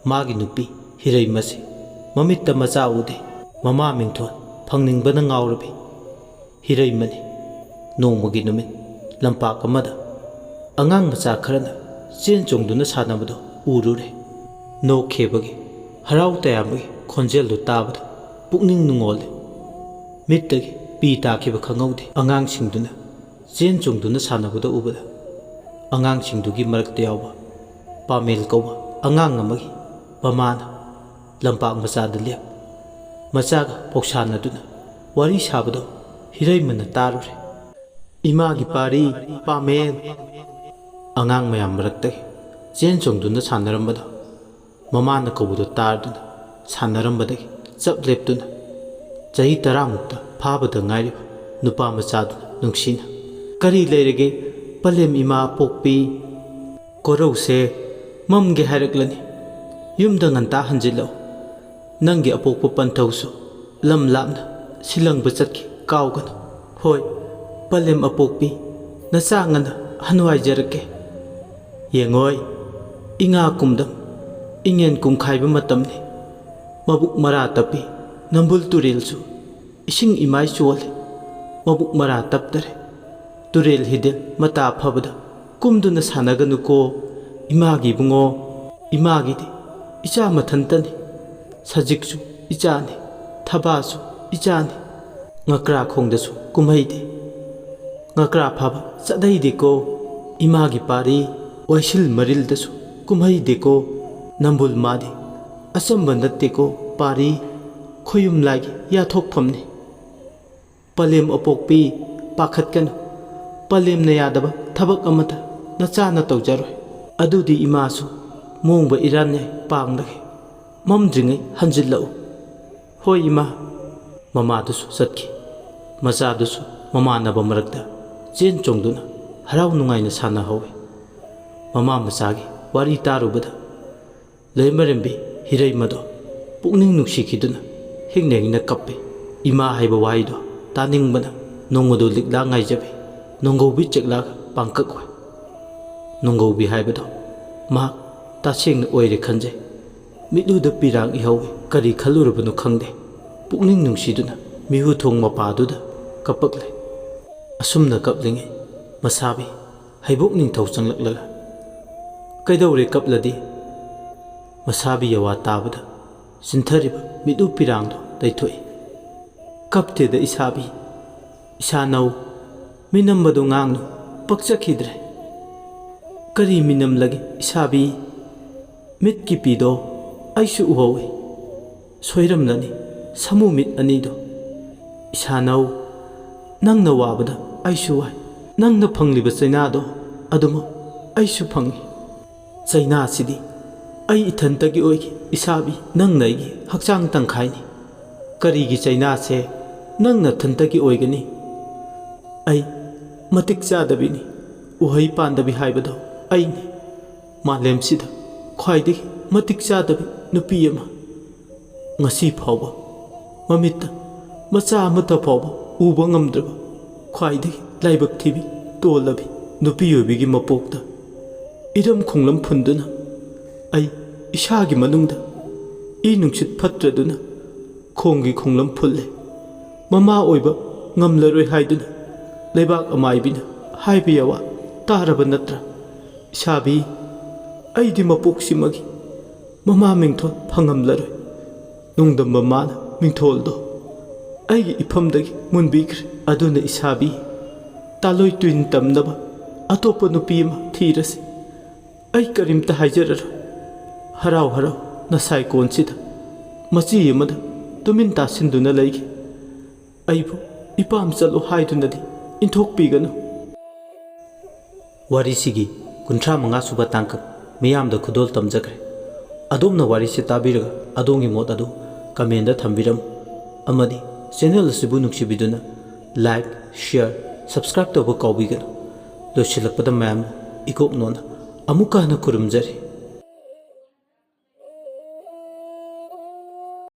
ꯃꯥꯒꯤ ꯅꯨꯄꯤ ꯍꯤꯔꯩꯃꯁꯤ ꯃꯃꯤꯠꯇ ꯃꯆꯥ ꯎꯗꯦ꯫ ꯃꯃꯥ ꯃꯤꯡꯊꯣꯜ ꯐꯪꯅꯤꯡꯕꯅ ꯉꯥꯎꯔꯕꯤ ꯍꯤꯔꯩꯃꯅꯤ꯫ ꯅꯣꯡꯃꯒꯤ ꯅꯨꯃꯤꯠ ꯂꯝꯄꯥꯛ ꯑꯃꯗ ꯑꯉꯥꯡ ꯃꯆꯥ ꯈꯔꯅ ꯆꯦꯟ ꯆꯣꯡꯗꯨꯅ ꯁꯥꯟꯅꯕꯗꯨ ꯎꯔꯨꯔꯦ꯫ ꯅꯣꯛꯈꯤꯕꯒꯤ, ꯍꯔꯥꯎ ꯇꯌꯥꯝꯕꯒꯤ ꯈꯣꯟꯖꯦꯜꯗꯨ ꯇꯥꯕꯗ ꯄꯨꯛꯅꯤꯡ ꯅꯨꯡꯉꯣꯜꯂꯦ꯫ ꯃꯤꯠꯇꯒꯤ ꯄꯤ ꯇꯥꯈꯤꯕ ꯈꯪꯍꯧꯗꯦ꯫ ꯑꯉꯥꯡꯁꯤꯡꯗꯨꯅ ꯆꯦꯟ ꯆꯣꯡꯗꯨꯅ ꯁꯥꯟꯅꯕꯗ ꯎꯕꯗ, ꯑꯉꯥꯡꯁꯤꯡꯗꯨꯒꯤ ꯃꯔꯛꯇ ꯌꯥꯎꯕ ꯄꯥꯃꯦꯜ ꯀꯧꯕ ꯑꯉꯥꯡ ꯑꯃꯒꯤ ꯃꯃꯥꯅ ꯂꯝꯄꯥꯛ ꯃꯆꯥꯗ ꯂꯦꯞ ꯃꯆꯥꯒ ꯄꯣꯛꯁꯥꯟꯅꯗꯨꯅ ꯋꯥꯔꯤ ꯁꯥꯕꯗꯣ ꯍꯤꯔꯩꯃꯅ ꯇꯥꯔꯨꯔꯦ꯫ "ꯏꯃꯥꯒꯤ ꯄꯥꯔꯤ, ꯄꯥꯃꯦꯜ!" ꯑꯉꯥꯡ ꯃꯌꯥꯝ ꯃꯔꯛꯇꯒꯤ ꯆꯦꯟ ꯆꯣꯡꯗꯨꯅ ꯁꯥꯟꯅꯔꯝꯕꯗꯣ ꯃꯃꯥꯅ ꯀꯧꯕꯗꯨ ꯇꯥꯗꯨꯅ ꯁꯥꯟꯅꯔꯝꯕꯗꯒꯤ ꯆꯞ ꯂꯦꯞꯇꯨꯅ ꯆꯍꯤ ꯇꯔꯥꯃꯨꯛꯇ ꯐꯥꯕꯗ ꯉꯥꯏꯔꯤꯕ ꯅꯨꯄꯥ ꯃꯆꯥꯗꯨꯅ ꯅꯨꯡꯁꯤꯅ, "ꯀꯔꯤ ꯂꯩꯔꯒꯦ, ꯄꯂꯦꯝ ꯏꯃꯥ ꯄꯣꯛꯄꯤ? ꯀꯣꯔꯧꯁꯦ ꯃꯝꯒꯦ ꯍꯥꯏꯔꯛꯂꯅꯤ꯫ ꯌꯨꯝꯗ ꯉꯟꯇꯥ ꯍꯟꯖꯤꯜꯂꯛꯎ꯫ ꯅꯪꯒꯤ ꯑꯄꯣꯛꯄ ꯄꯟꯊꯧꯁꯨ ꯂꯝ ꯂꯥꯞꯅ ꯁꯤꯂꯪꯕ ꯆꯠꯈꯤ, ꯀꯥꯎꯒꯅꯨ꯫ ꯍꯣꯏ, ꯄꯂꯦꯝ ꯑꯄꯣꯛꯄꯤ, ꯅꯆꯥ ꯉꯟꯅ ꯍꯟꯋꯥꯏꯖꯔꯛꯀꯦ꯫ ꯌꯦꯡꯉꯣꯏ, ꯏꯉꯥ ꯀꯨꯝꯗꯝ, ꯏꯉꯦꯟ ꯀꯨꯝꯈꯥꯏꯕ ꯃꯇꯝꯅꯤ꯫ ꯃꯕꯨꯛ ꯃꯔꯥ ꯇꯞꯄꯤ ꯅꯝꯕꯨꯜ ꯇꯨꯔꯦꯜꯁꯨ꯫ ꯏꯁꯤꯡ ꯏꯃꯥꯏ ꯆꯣꯜꯂꯤ, ꯃꯕꯨꯛ ꯃꯔꯥ ꯇꯞꯇꯔꯦ꯫ ꯇꯨꯔꯦꯜ ꯍꯤꯗꯦꯜ ꯃꯇꯥ ꯐꯕꯗ ꯀꯨꯝꯗꯨꯅ ꯁꯥꯟꯅꯒꯅꯨꯀꯣ, ꯏꯃꯥꯒꯤ ꯏꯕꯨꯡꯉꯣ꯫ ꯏꯃꯥꯒꯤꯗꯤ ꯏꯆꯥ ꯃꯊꯟꯇꯅꯤ꯫ ꯁꯖꯤꯛꯁꯨ ꯏꯆꯥꯅꯤ, ꯊꯕꯥꯁꯨ ꯏꯆꯥꯅꯤ꯫ ꯉꯀ꯭ꯔꯥ ꯈꯣꯡꯗꯁꯨ ꯀꯨꯝꯍꯩꯗꯦ, ꯉꯀ꯭ꯔꯥ ꯐꯥꯕ ꯆꯠꯍꯩꯗꯦꯀꯣ꯫ ꯏꯃꯥꯒꯤ ꯄꯥꯔꯤ ꯋꯥꯏꯁꯤꯜ ꯃꯔꯤꯜꯗꯁꯨ ꯀꯨꯝꯍꯩꯗꯦꯀꯣ꯫ ꯅꯝꯕꯨꯜ ꯃꯥꯗꯤ ꯑꯆꯝꯕ ꯅꯠꯇꯦꯀꯣ ꯄꯥꯔꯤ, ꯈꯣꯌꯨꯝ ꯂꯥꯏꯒꯤ ꯌꯥꯊꯣꯛꯐꯝꯅꯤ꯫ ꯄꯂꯦꯝ ꯑꯄꯣꯛꯄꯤ, ꯄꯥꯈꯠꯀꯅꯨ꯫ ꯄꯂꯦꯝꯅ ꯌꯥꯗꯕ ꯊꯕꯛ ꯑꯃꯠꯇ ꯅꯆꯥꯅ ꯇꯧꯖꯔꯣꯏ꯫ ꯑꯗꯨꯗꯤ ꯏꯃꯥꯁꯨ ꯃꯣꯡꯕ ꯏꯔꯥꯟꯅꯦ ꯄꯥꯡꯂꯒꯦ꯫ ꯃꯝꯗ꯭ꯔꯤꯉꯩ ꯍꯟꯖꯤꯜꯂꯛꯎ꯫ ꯍꯣꯏ ꯏꯃꯥ꯫ ꯃꯃꯥꯗꯨꯁꯨ ꯆꯠꯈꯤ꯫ ꯃꯆꯥꯗꯨꯁꯨ ꯃꯃꯥꯟꯅꯕ ꯃꯔꯛꯇ ꯆꯦꯟ ꯆꯣꯡꯗꯨꯅ ꯍꯔꯥꯎ ꯅꯨꯡꯉꯥꯏꯅ ꯁꯥꯟꯅꯍꯧꯏ꯫ ꯃꯃꯥ ꯃꯆꯥꯒꯤ ꯋꯥꯔꯤ ꯇꯥꯔꯨꯕꯗ ꯂꯩꯃꯔꯦꯝꯕꯤ ꯍꯤꯔꯩꯃꯗꯣ ꯄꯨꯛꯅꯤꯡ ꯅꯨꯡꯁꯤꯈꯤꯗꯨꯅ ꯍꯤꯡꯅ ꯍꯤꯡꯅ ꯀꯞꯄꯤ꯫ ꯏꯃꯥ ꯍꯥꯏꯕ ꯋꯥꯍꯩꯗꯣ ꯇꯥꯅꯤꯡꯕꯅ ꯅꯣꯡꯃꯗꯣ ꯂꯤꯛꯂꯥ ꯉꯥꯏꯖꯕꯤ ꯅꯣꯡꯒꯧꯕꯤ ꯆꯦꯛꯂꯥꯒ ꯄꯥꯡꯀꯛ ꯑꯣꯏ꯫ ꯅꯣꯡꯒꯧꯕꯤ ꯍꯥꯏꯕꯗꯣ ꯃꯍꯥꯛ ꯇꯁꯦꯡꯅ ꯑꯣꯏꯔꯦ ꯈꯟꯖꯩ꯫ ꯃꯤꯠꯂꯨꯗ ꯄꯤꯔꯥꯡ ꯏꯍꯧꯏ꯫ ꯀꯔꯤ ꯈꯜꯂꯨꯔꯕꯅꯣ ꯈꯪꯗꯦ, ꯄꯨꯛꯅꯤꯡ ꯅꯨꯡꯁꯤꯗꯨꯅ ꯃꯤꯍꯨ ꯊꯣꯡ ꯃꯄꯥꯗꯨꯗ ꯀꯞꯄꯛꯂꯦ꯫ ꯑꯁꯨꯝꯅ ꯀꯞꯂꯤꯉꯩ ꯃꯁꯥꯕꯤ ꯍꯩꯕꯣꯛ ꯅꯤꯡꯊꯧ ꯆꯪꯂꯛꯂꯒ, "ꯀꯩꯗꯧꯔꯦ ꯀꯞꯂꯗꯤ?" ꯃꯁꯥꯕꯤ ꯌꯋꯥ ꯇꯥꯕꯗ ꯆꯤꯟꯊꯔꯤꯕ ꯃꯤꯠꯂꯨ ꯄꯤꯔꯥꯡꯗꯣ ꯇꯩꯊꯣꯛꯏ꯫ "ꯀꯞꯇꯦꯗ ꯏꯁꯥꯕꯤ, ꯏꯁꯥꯅꯧ, ꯃꯤꯅꯝꯕꯗꯣ ꯉꯥꯡꯅꯨ, ꯄꯛꯆꯈꯤꯗ꯭ꯔꯦ꯫" "ꯀꯔꯤ ꯃꯤꯅꯝꯂꯒꯦ ꯏꯁꯥꯕꯤ? ꯃꯤꯠꯀꯤ ꯄꯤꯗꯣ ꯑꯩꯁꯨ ꯎꯍꯧꯏ꯫ ꯁꯣꯏꯔꯝꯂꯅꯤ ꯁꯥꯃꯨ ꯃꯤꯠ ꯑꯅꯤꯗꯣ꯫ ꯏꯁꯥꯅꯧ, ꯅꯪꯅ ꯋꯥꯕꯗ ꯑꯩꯁꯨ ꯋꯥꯏ꯫ ꯅꯪꯅ ꯐꯪꯂꯤꯕ ꯆꯩꯅꯥꯗꯣ ꯑꯗꯨꯃꯛ ꯑꯩꯁꯨ ꯐꯪꯏ꯫ ꯆꯩꯅꯥꯁꯤꯗꯤ ꯑꯩ ꯏꯊꯟꯇꯒꯤ ꯑꯣꯏꯒꯦ ꯏꯁꯥꯕꯤ, ꯅꯪꯅ ꯑꯩꯒꯤ ꯍꯛꯆꯥꯡ ꯇꯪꯈꯥꯏꯅꯤ꯫ ꯀꯔꯤꯒꯤ ꯆꯩꯅꯥꯁꯦ ꯅꯪ ꯅꯊꯟꯇꯒꯤ ꯑꯣꯏꯒꯅꯤ? ꯑꯩ ꯃꯇꯤꯛ ꯆꯥꯗꯕꯤꯅꯤ, ꯎꯍꯩ ꯄꯥꯟꯗꯕꯤ ꯍꯥꯏꯕꯗꯣ ꯑꯩꯅꯤ꯫ ꯃꯥꯂꯦꯝꯁꯤꯗ ꯈ꯭ꯋꯥꯏꯗꯒꯤ ꯃꯇꯤꯛ ꯆꯥꯗꯕꯤ ꯅꯨꯄꯤ ꯑꯃ꯫ ꯉꯁꯤ ꯐꯥꯎꯕ ꯃꯃꯤꯠꯇ ꯃꯆꯥ ꯑꯃꯠꯇ ꯐꯥꯎꯕ ꯎꯕ ꯉꯝꯗ꯭ꯔꯕ ꯈ꯭ꯋꯥꯏꯗꯒꯤ ꯂꯥꯏꯕꯛ ꯊꯤꯕꯤ, ꯇꯣꯜꯂꯕꯤ ꯅꯨꯄꯤ ꯑꯣꯏꯕꯤꯒꯤ ꯃꯄꯣꯛꯇ ꯏꯔꯝ ꯈꯣꯡꯂꯝ ꯐꯨꯟꯗꯨꯅ ꯑꯩ ꯏꯁꯥꯒꯤ ꯃꯅꯨꯡꯗ ꯏ ꯅꯨꯡꯁꯤꯠ ꯐꯠꯇ꯭ꯔꯗꯨꯅ ꯈꯣꯡꯒꯤ ꯈꯣꯡꯂꯝ ꯐꯨꯜꯂꯦ꯫ ꯃꯃꯥ ꯑꯣꯏꯕ ꯉꯝꯂꯔꯣꯏ ꯍꯥꯏꯗꯨꯅ ꯂꯩꯕꯥꯛ ꯑꯃꯥꯏꯕꯤꯅ ꯍꯥꯏꯕ ꯌꯥꯋꯥ ꯇꯥꯔꯕ ꯅꯠꯇ꯭ꯔꯥ? ꯏꯁꯥꯕꯤ, ꯑꯩꯗꯤ ꯃꯄꯣꯛꯁꯤꯃꯒꯤ ꯃꯃꯥ ꯃꯤꯡꯊꯣꯜ ꯐꯪꯉꯝꯂꯔꯣꯏ꯫ ꯅꯨꯡꯗꯝꯕ ꯃꯥꯅ ꯃꯤꯡꯊꯣꯜꯗꯣ ꯑꯩꯒꯤ ꯏꯐꯝꯗꯒꯤ ꯃꯨꯟꯕꯤꯈ꯭ꯔꯦ꯫ ꯑꯗꯨꯅ ꯏꯁꯥꯕꯤ, ꯇꯥꯂꯣꯏ ꯇꯨꯏꯟ ꯇꯝꯅꯕ ꯑꯇꯣꯞꯄ ꯅꯨꯄꯤ ꯑꯃ ꯊꯤꯔꯁꯤ꯫ ꯑꯩ ꯀꯔꯤꯝꯇ ꯍꯥꯏꯖꯔꯔꯣꯏ꯫ ꯍꯔꯥꯎ ꯍꯔꯥꯎ ꯅꯁꯥꯏ ꯀꯣꯟꯁꯤꯗ ꯃꯆꯤ ꯑꯃꯗ ꯇꯨꯃꯤꯟ ꯇꯥꯁꯤꯟꯗꯨꯅ ꯂꯩꯒꯦ꯫ ꯑꯩꯕꯨ ꯏꯄꯥꯝ ꯆꯠꯂꯣ ꯍꯥꯏꯗꯨꯅꯗꯤ ꯏꯟꯊꯣꯛꯄꯤꯒꯅꯨ꯫" ꯋꯥꯔꯤꯁꯤꯒꯤ ꯀꯨꯟꯊ꯭ꯔꯥ ꯃꯉꯥ ꯁꯨꯕ ꯇꯥꯡꯀꯛ ꯃꯤꯌꯥꯝꯗ ꯈꯨꯗꯣꯜ ꯇꯝꯖꯈ꯭ꯔꯦ꯫ ꯑꯗꯣꯝꯅ ꯋꯥꯔꯤꯁꯤ ꯇꯥꯕꯤꯔꯒ ꯑꯗꯣꯝꯒꯤ ꯃꯣꯠ ꯑꯗꯨ comment ꯊꯝꯕꯤꯔꯝꯃꯨ, ꯑꯃꯗꯤ channel ꯑꯁꯤꯕꯨ ꯅꯨꯡꯁꯤꯕꯤꯗꯨꯅ like, share, subscribe ꯇꯧꯕ ꯀꯥꯎꯕꯤꯒꯅꯨ꯫ ꯂꯣꯏꯁꯤꯜꯂꯛꯄꯗ ꯃꯌꯥꯝꯕꯨ ꯏꯀꯣꯛ ꯅꯣꯟꯅ ꯑꯃꯨꯛꯀ ꯍꯟꯅ ꯈꯨꯔꯨꯝꯖꯔꯤ꯫